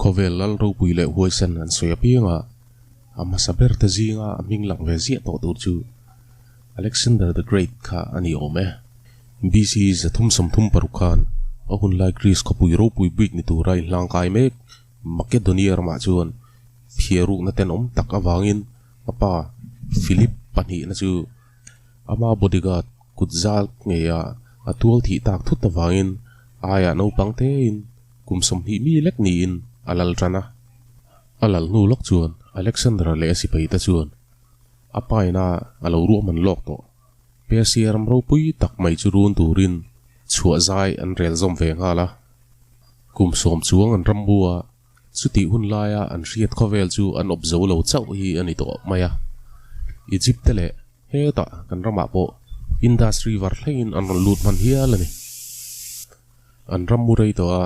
Khawvel lal ropui leh huaisen an sawi apiang a, a hmasa ber te zinga a hming lang ve ziah tawh tur chu Alexander the Great kha a ni awm e. BC 336 khan a hunlai Greece khawpui ropui bik ni tura inhlangkai mek Makedonia ramah chuan phiarukna tenawm tak avangin a pa Philip pahnihna chu ama bodyguard kut zal ngeia a tual thih tak thut avangin aia naupang tein kum 20 mi lek niin a lal tan a. A lal hnu lawk chuan Alexander leh a sipai te chuan a paina a lo ruahman lawk tawh. Persia ram ropui tak mai chu run turin chhuah zai an rel zawm ve nghal a. Kum 10 chuang an ram bua chuti hun laia an hriat khawvel chu an awp zo lo chauh hi ani tawh mai a. Egypt te leh heta kan ramah pawh Indus River thlengin an rawn lut hman hial ani. An ram mu rei tawh a,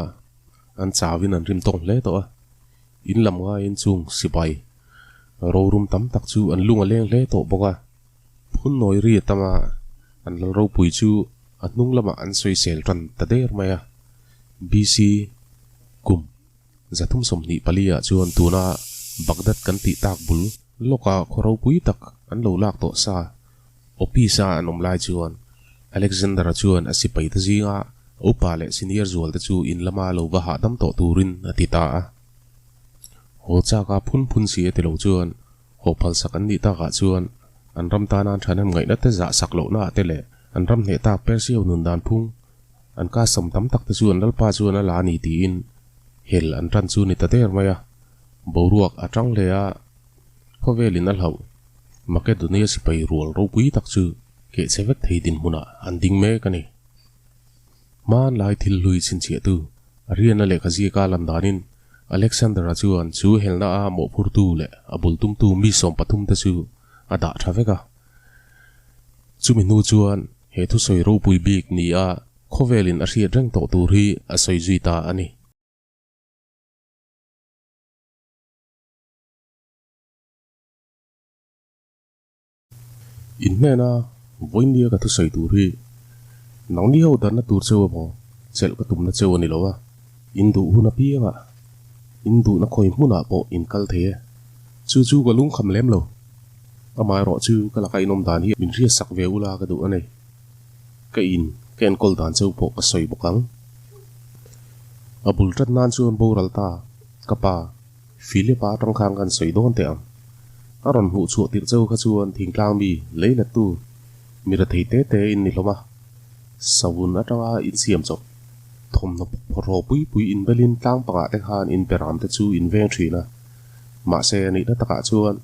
an chawin an rim tawng hle tawh a. In lam ngaiin chung sipai rorum tam tak chu an lung a leng hle tawh bawk a. Phun nawi ri atama an lal ropui chu a hnung lamah an sawi sel tan ta der mai a. BC kum 324 ah chuan tuna Baghdad kan tih tak bul lawka khaw ropui tak an lo lak tawh sa. Opisa an awm lai chuan Alexander a chuan a sipai te zinga upa leh senior zual te chu in lama lo va hahdam tawh turin a ti ta a. Haw chaka phun phun si a ti lo chuan haw phal sak an nih takah chuan an ram tana an thanem ngaihna te zah sak lohna te leh an ram hneh tak Persia nun dan phung an ka sam tam tak te chu an lalpa chuan a la ni tiin hel an tan chu ni ta der mai a. Boruak atang hle a khawvelin a hlau Makedonia sipai rual ropui tak chu ke chevek thei din hmunah an ding mek ani. Man lai thil hlui chinchhiah tu Ariana leh khazia ka lam danin Alexander a chuan chu helna a mawhphur tu leh a bul tum tu mi 13 te chu a dah tha vek a. Chumi hnu chuan he thu sawi ropui bik ni a khawvelin a hriat reng tawh tur hi a sawi zui ta ani. In hnena voinia ka thu sawi tur hi nang ni ho danna tur cheu emaw chelh ka tumna cheu ani lo a. In duh hun apianga in duh na khawi hmunah pawh in kal thei e. Chu chu ka lung kham lem lo. Amai rawh chu ka laka in awm dan hi min hriat sak ve ula ka duh ani. Ka in ka enkawl dan cheu pawh ka sawi bawk ang. A bul tat nan chuan boral ta ka pa Philip a atang khan kan sawi dawn te ang. A rawn hmuh chhuah tirh cheu kha chuan thingtlang mi lei let tu mi ra thei te te in ni hlawm a. Sawun atanga in siam chawp thawmhnaw phawrhaw pui pui in belin tlang pangah te khan in peram te chu in veng thin a. Mahse ani na takah chuan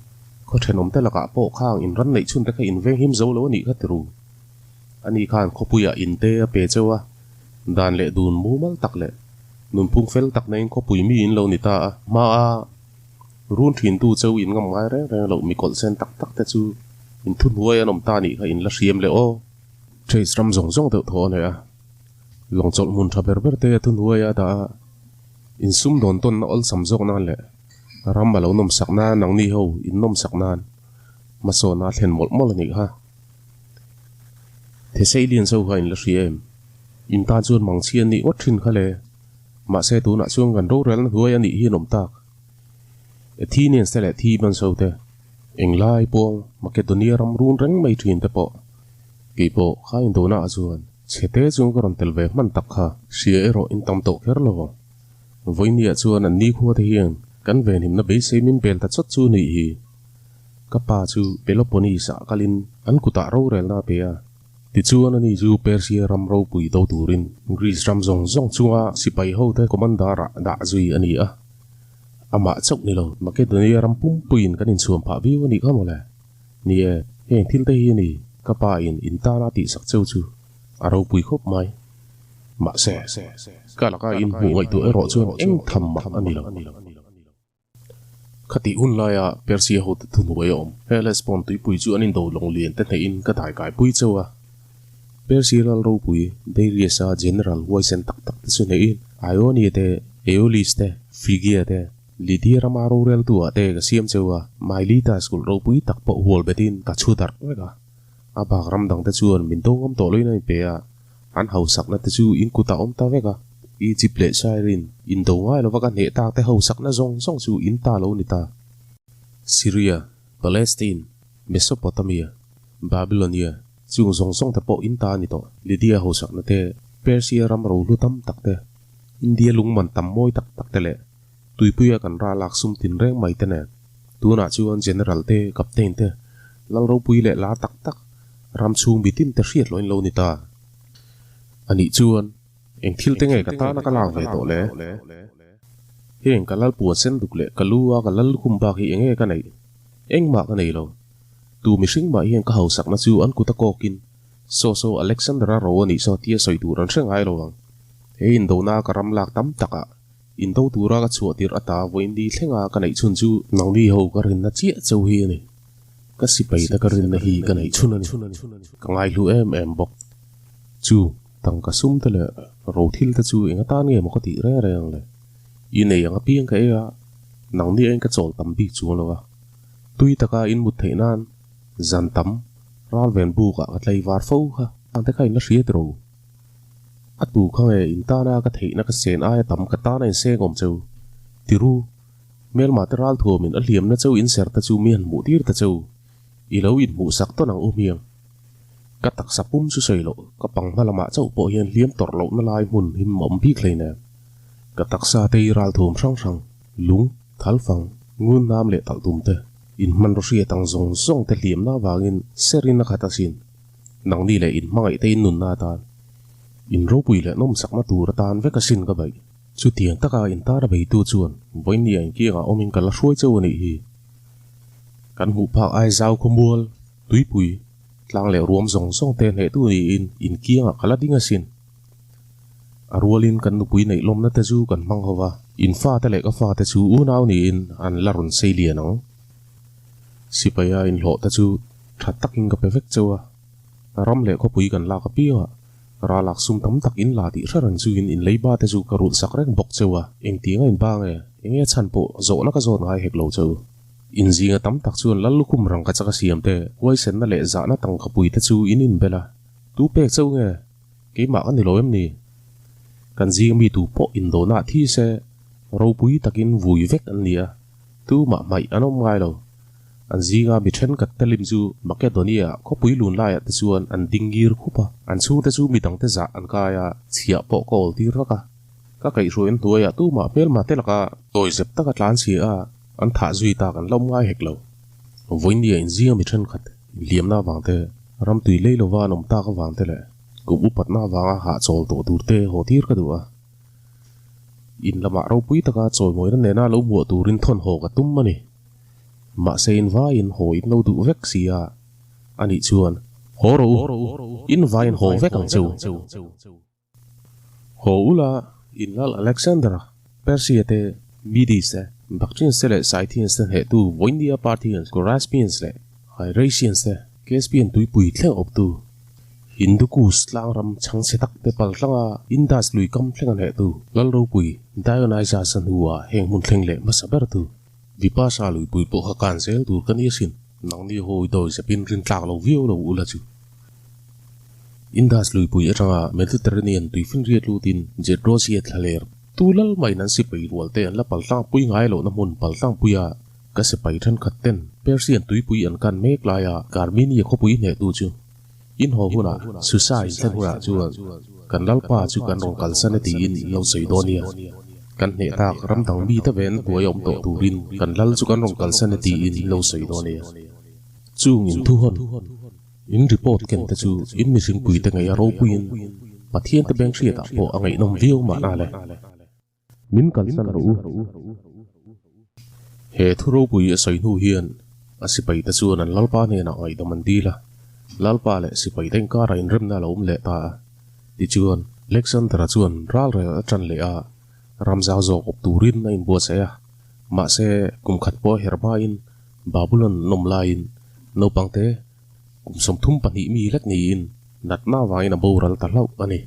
khaw thenawm te lakah pawh khang in ran neih chhun te kha in veng him zo lo ani kha tiru. Ani khan khawpuiah in te a pe cheu a. Dan leh dun mumal tak leh nun phung fel tak na in khawpui mi in lo ni ta a. Ma a run thin tu cheu in ngam ngai reng reng lo mi kawlh sen tak tak te chu in thu hnuai an awm ta ni kha in la hriam le aw. Trace ram zawng zawng deuh thaw ani a. Lawng chawlh hmun tha ber ber te a thu hnuai a dah a. In sum dawn tawn na awlsam zawk nan leh ram a lo nawm sak nan nang ni ho in nawm sak nan hmasawn a thlen mawlh mawlh ani kha. Thesalian so kha in la hria em. In tan chuan mang chhian ni ngawt thin kha le. Mahse tunah chuan kan rorel na hnuai ani hi an awm tak. Athenians te leh Theban so te englai pawng Makedonia ram run reng mai thin te pawh. Keipawh kha in dona ah chuan chhete chung ka rawn tel ve hman tak kha. Hria erawh in tam tawh kher lo. Voinia chuan an ni khua te hian kan ven himna beisei min bel ta chawt chu ni hi. Ka pa chu Peloponnese ah kalin an kutah rorel na pe a. Ti chuan ani chu Persia ram ropui do turin Greece ram zawng zawng chunga sipai ho te commander ah dah zui ani a. Amah chauh ni lo Makedonia ram pumpuiin kan inchhuam phah viau ani kha mawle. Ni e, heng thil te hi ani ka pa in in tana tih sak cheu chu a ropui khawp mai. Mahse, ka laka in hmuh ngaihtuah erawh chuan eng tham mah ani lo. Khati hun laia Persia ho te thu hnuai a awm. Hellespont tuipui chu an in do lawng lian te hneh in ka dai kai pui cheu a. Persia lal ropui Darius a general huaisen tak tak te chu hneh in Ionia te, Aeolis te, Phrygia te, Lydia rama rorel tu ah te ka siam cheu a. Miletus kulh ropui tak pawh hual betin ka chhu darh vek a. A bak ram dang te chuan min do ngam tawh loin a in pe a. An hausak na te chu in kutah awm ta vek a. Egypt leh Cyrene indo ngai lova ka hneh tak te ho sakna zawng zawng chu in ta lo ni ta. Syria, Palestine, Mesopotamia, Babylonia chung zawng zawng te pawh in ta a ni tawh. Lydia ho sakna te, Persia ram rohlu tam tak te, India lungman tam mawi tak tak te leh Tuipuia kan ral lak sum tin reng mai te nen tunah chuan General te, Captain te, Lal ropui leh lar tak tak, ram chhung mitin te hriat loin lo ni ta. Anih chuan eng thil te nge ka tana ka lak ve tawh le? Heng ka lal puan sen duk leh ka lu a ka lal lukhum bak hi enge ka neih? Engmah ka nei lo. Tu mihring mah hian ka hausakna chu an kut a kawkin Saw saw Alexander-a ro a nih saw tia sawi tur an hre ngai lo ang. He indona ka ram lak tam takah Indo tura ka chhuah tirh ata vawiin ni thlenga ka neih chhun chu nangni ho ka rinna chiah cheu hi a ni. Ka sipai te ka rinna hi ka neih chhun a ni. Ka ngaihlu em em bawk. Chu, tangka sum te leh ro thil te chu eng atan nge maw ka tih reng reng ang le? I nei ang apiang ka ei a, nangni aiin ka chawl tam bik chuang lo a. Tui taka in mut theih nan zan tam ral ven bukah ka tlei var fo kha. Ang te kha in la hriat ro. A tu kha nge in tana ka theihna ka sen aia tam ka tana in seng awm cheu? Tiru, hmelma te ral thuamin a hliamna cheu in ser te chu mi han hmuh tir ta cheu. I lo inhmuh sak tawn ang u hmiang. Ka taksa pum chu sawi loh, ka pang hma lamah chauh pawh hian hliam tawrh lohna lai hmun him awm bik hleinem. Ka taksa te i ral thuam hrang hrang, lung, thalfang, ngun nam leh talh tum te, in hmanraw hriat ang zawng zawng te hliamna avangin serin a khat asin. Nangni leh in hmangaih te in nunna atan, in ropui leh nawmsakna tur atan vek asin ka baih. Chutiang taka in tara beitu chuan vawinia inkiangah awmin ka la hruai cheu a nih hi. Kan hmuh phak ai zau khawmual, tuipui, tlang leh ruam zawng zawng te hnehtu niin inkiangah ka la ding asin. A rualin kan nupui neih lawmna te chu kan hmang ho va, in fate leh ka fate chu unau niin an la rawn sei lian ang. Sipaia inhlawh te chu tha takin ka pe vek cheu a, ram leh khawpui kan lak apiangah ralak sum tam tak in la tih hre reng chuin in leiba te chu ka rulh sak reng bawk cheu a, engtiang a inba nge, enge chhan pawh zawhna ka zawt ngai hek lo cheu. Inzinga tam tak chuan lal lukhum rangka chaka siam te, huaisenna leh zahna tangkapui te chu in inbel a, tu pek cheu nge? Keimah ka ni lo em ni? Kan zing mi tu pawh indona thi se, ropui takin vui vek an ni a. Tumah hmaih an awm ngai lo. An zinga mi thenkhat te lim chu Makedonia khawpui lun laiah te chuan an ding ngir khup a. An chhungte chu midangte zah an kai a, chhiah pawh ka awl tir vak a. Ka kaihhruaiin hnuaiah tumah hmelma te laka tawi zep taka tlan chhia a, an thah zui tak an la awm ngai hek lo. Vawinia in zinga mi thenkhat inhliamna avang te, ramtui lei lova an awm tak avang te leh kum upatna avanga hahchawl tawh tur te haw tir ka duh a. In lamah ropui taka chawimawina nena lo hmuah turin thawn haw ka tum a ni. Mahse in vaiin haw in lo duh vek si a, anih chuan haw rawh u, in vaiin haw vek ang che u. Haw ula, in lal Alexander-a, Persia te, Medes te, Bactrians te leh Scythians te hnehtu Voinia Parthians, Choraspians leh Hyratians te, Caspian tuipui thleng awptu Hindukush tlang ram chhangchhe tak te pal tlanga Indus lui kam thleng a hnehtu Lal ropui Dionysus-a hnuah heng hmun thleng leh hmasa bertu Vipasha luipui pawh kha kan zel tur ka ni asin. Nangni hawi dawi zepin rin tlak lo viau lo ula chu. Indus luipui atanga Mediterranean tuifinriat lutin Gedrosia thlaler tu lal maiin an sipai rual te an la pal tlangpui ngai lohna hmun pal tlangpuia Ka sipai thenkhat ten Persian tuipui an kan mek laia Carmenia khawpui hnehtu chu in haw hunah Susa in thlen hunah chuan kan Lalpa chu kan rawn kalsan e tiin in lo sawi dawn nia. Kan hneh tak ram dang mite ven hnuai awm tawh turin kan Lal chu kan rawn kalsan e tiin in lo sawi dawn nia. Chung in thuhawn, in report ken te chu in mihringpui te ngei a ropuiin Pathian te beng hriatah pawh a ngaihnawm viau mahna le. Min kalsan rawh u. He thu ropui a sawi hnu hian a sipaite chuan an Lalpa hnenah ngaihdam an dil a, Lalpa leh sipaite inkarah inremna a lo awm leh ta a. Tichuan, Alexander-a chuan ralrel a ṭan leh a, ramzau zawk awp turin a inbuatsaih a. Mahse, kum khat pawh a her hmain Babulon an awm laiin naupangte kum 32 mi lek niin natna avangin a boral ta hlauh a ni.